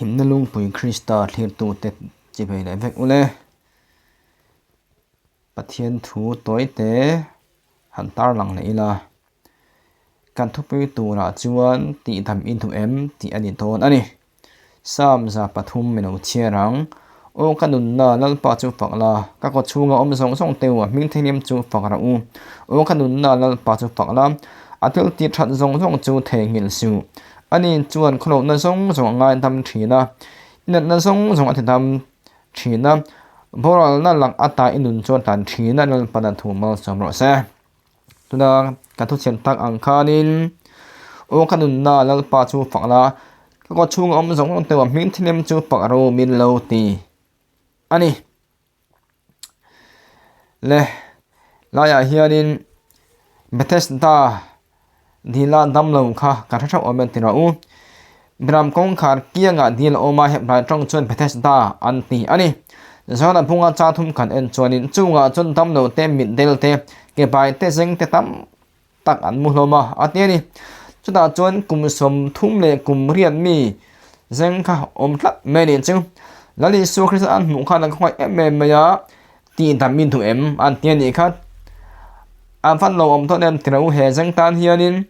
Himna lungpui Krista thlirtute chivei leh vek ule. Pathian thu tawite han tarlang leh ila. Kan thupui turah chuan tihdam i duh em tih a ni dawn a ni. Psalm 3 min lo chhiar ang. Aw ka nunna Lalpa chu fak la, ka kaw chhunga awm zawng zawng teu a hming theilim chu fak rawh u. Aw ka nunna Lalpa chu fak la, a thil tih that zawng zawng chu theihnghilh suh. Ani chuan khawlohna zawng zawng a ngaidam thin a, i natna zawng zawng a tidam thin a, boralna lak ata i nun chu a tlan thin a, Lalpan a thu malsawm rawh se. Tuna ka thuchhiam tak ang khanin aw ka nunna Lalpa chu fak la, ka kaw chhunga awm zawng zawng teuh a hming thilem chu fak ro min lo ti a ni. Le laiah hianin Bethesda dila damlo kha ka hre hreuh awm e ti rawh u. Biram kawngkhar kiangah dil a awm a, Hebrai tawng chuan Bethesda an ti a ni. Zona bunga cha thum kan en chuanin chungah chuan damlo te, mitdel te, ke bai te, zeng te tam tak an mu hlawm a, a ti a ni. Chutah chuan kum 30 leh kum riat mi zeng kha awm tlat mai a nih chu. Lal Isua Krista an hmuh khan an khawngaih em em mai a, tihdam i duh em an ti a nih kha. An fan lo awm tawh em ti lo he zeng tan hianin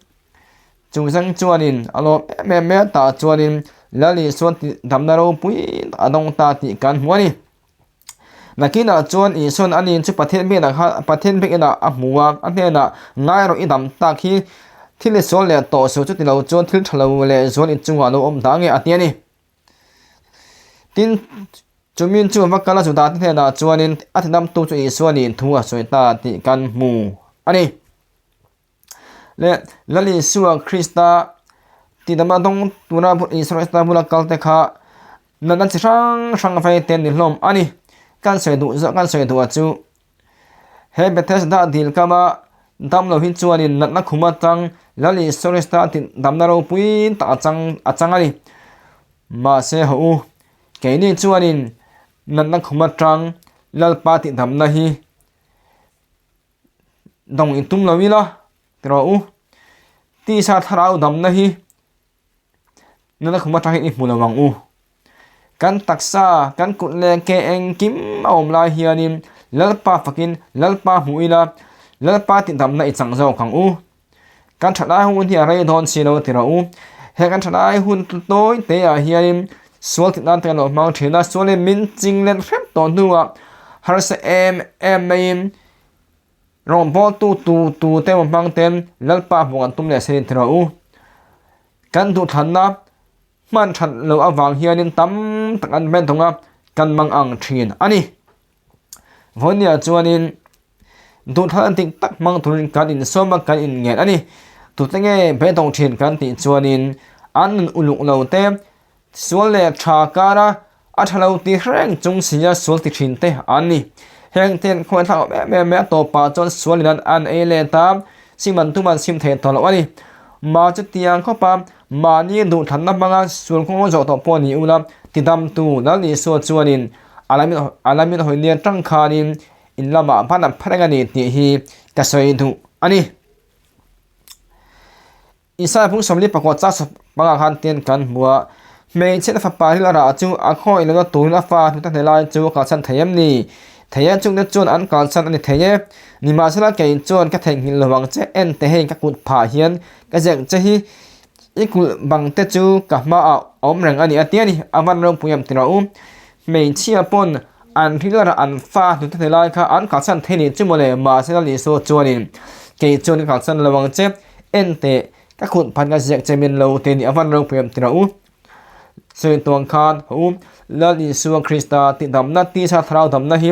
Chung zeng chuanin a lawm em em mai a, tah chuanin Lal Isuan tihdamna ropui tak a dawng ta tih kan hmu a ni. Nakinah chuan Isuan ani chu Pathian biakna kha Pathian biakinah a hmu a, a hnenah ngai rawh i dam tak hi thil i sual leh tawh suh chuti lo chuan thil tha lo leh zual i chungah lo awm dah nge a ti a ni. Tin, chumin chu va kal a Juda te hnenah chuanin a tidamtu chu Isua nih thu a sawi ta tih kan hmu a ni. Leh Lal Isua Krista tihdamna dawng tura Isua Krista bula kal te kha natna chi hrang hrang vei te an ni hlawm a ni. Kan sawi duh zawh kan sawi duh ah chu he Bethesda dil kama dam lo hi chuanin natna khum atang Lal Isua Krista tihdamna ropui tak a chang a chang a ni. Mahse haw u, keini chuanin natna khum atang Lalpa tihdamna hi Dawng in tum lo ila ti rawh u. Tisa thlarau damna hi nana khum atang hian i hmu lo ang u. Kan taksa, kan kut leh ke engkim a awm lai hianin Lalpa fakin Lalpa hmuh ila, Lalpa tihdamna i chang zawk ang u. Kan thalai hun hi a rei dawn si lo ti rawh u. He kan thalai hun tawi te ah hianin sual tih nan te kan lo hmang thin a, sualin min ching let hrep tawh hnuah harsa em em maiin rawngbawltu tu tu te emaw hmang ten Lalpa hmuh kan tum leh si ti rawh u. Kan duhthlanna hman that loh avang hianin tam tak an hmet thung a, kan mang ang thin a ni. Vawinia chuanin Duhthlan an dik tak hmang turin kan insawm a, kan inngen a ni. Tute nge beidawng thin kan tih chuanin an nun uluk lo te, sual leh tha kara a tha lo ti hreng chung sia sual ti thin te an ni. Heng te an khawngaih thlak awm em em mai a, tawpah chuan sual in an ei let a, sim an tum an sim thei tawh lo a ni. Mah chutiang khawpa mahni duhthlanna hmanga sual kawng zawh tawh pawh ni ula, tidamtu Lal Isua chuanin a lamin hawi nen tang khanin In lamah hman an phareng a ni tih hi ka sawi duh a ni. Isaiah phung 44 chang 15 khan tian kan hmu a, Hmeichhiatna fapa ril a rah chu a khawi lohna turin a fa hnute hne lai chu a kalsan thei em ni? Thei e, chungte chuan an kalsan a ni thei e. Nimahsela kei chuan ka theihnghilh lo ang che, en teh hei ka kut phah hian ka ziak che hi i kulh bang te chu ka hmaah a awm reng a ni a ti a ni. A van ropui em ti rawh u. Hmeichhia pawn An rilrah an fa hnute hne lai kha an kalsan thei nih chu mawle, mahse Lal Isua chuanin, Kei chuan ka kalsan lo ang che, en teh, ka khut phan ka ziak che min lo ti nih a van ropui em ti rawh u. Sawi tuang khan haw u, Lal Isua Krista tihdamna tisa thlarau damna hi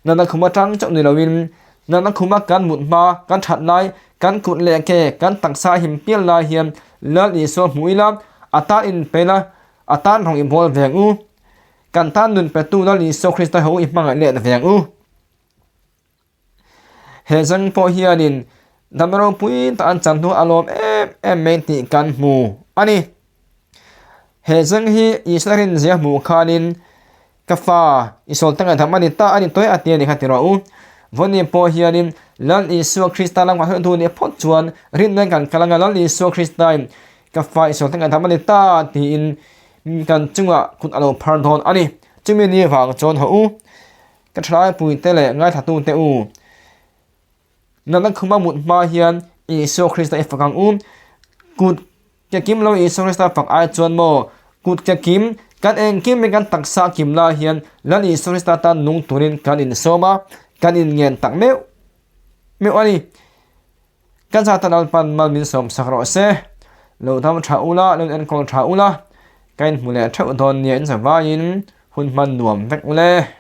natna khum atang chauh ni loin, natna khuma kan mut hma, kan that lai, kan kut leh ke, kan taksa him pial lai hian Lal Isua hmuh ila, a tan inpe la, a tan rawng i bawl ve ang u. Kan tan nun petu Lal Isua Krista ho i hmangaih let ve ang u. He zang pawh hianin dam ropui tak an chan hnu a lawm em em mai tih kan hmu a ni. He zang hi Isua rin zia hmuh khanin ka fa i sawl te ngaihdam a ni ta a ni tawi a ti a ni kha ti rawh u. Vawni pawh hianin Lal Isua Krista lam kan hawih duh nih phawt chuan rinna kan kal anga Lal Isua Krista in ka fa i sawl te ngaihdam a ni ta tiin. kan chungah kut a lo phar dawn a ni. Chumi ni vang chuan haw u, ka thalaipuite leh ngaithlatute u, natna khuma mut hma hian Isua Krista i fak ang u. Kut ke kim lo Isua Krista fak ai chuan maw kut ke kim kan engkim in kan taksa kim lai hian Lal Isua Krista tan nung turin kan insawm a, kan inngen tak meuh meuh a ni. Kan zata Lalpan mal min sawm sak rawh se. Lo dam tha ula, lo enkawl tha ula, ka inhmu leh theuh dawn nia in zavaiin hun hman nuam vek ule.